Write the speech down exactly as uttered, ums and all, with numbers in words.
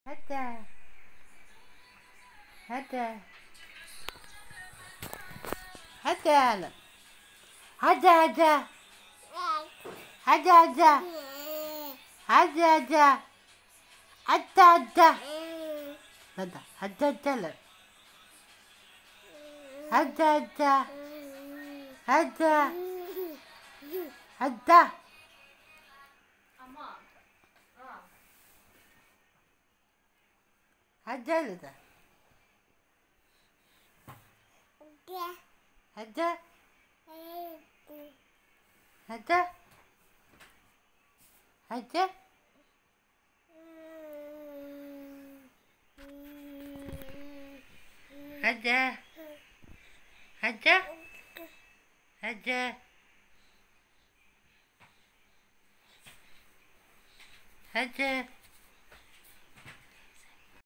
ཧ་ད། ཧ་ད། ཧ་ད་ལ། ཧ་ད་ཧ་ད། ཧ་ད་ཧ་ད། ཧ་ད་ཧ་ད། ཨ་ད་ཨ་ད། ཧ་ད་ཧ་ད་ལ། ཧ་ད་ཧ་ད། ཧ་ད། ཧ་ད། ཧ་ད་ལ་ད། ཧ་ད། ཧ་ད། ཧ་ད། ཧ་ད། ཧ་ད། ཧ་ད། ཧ་ད།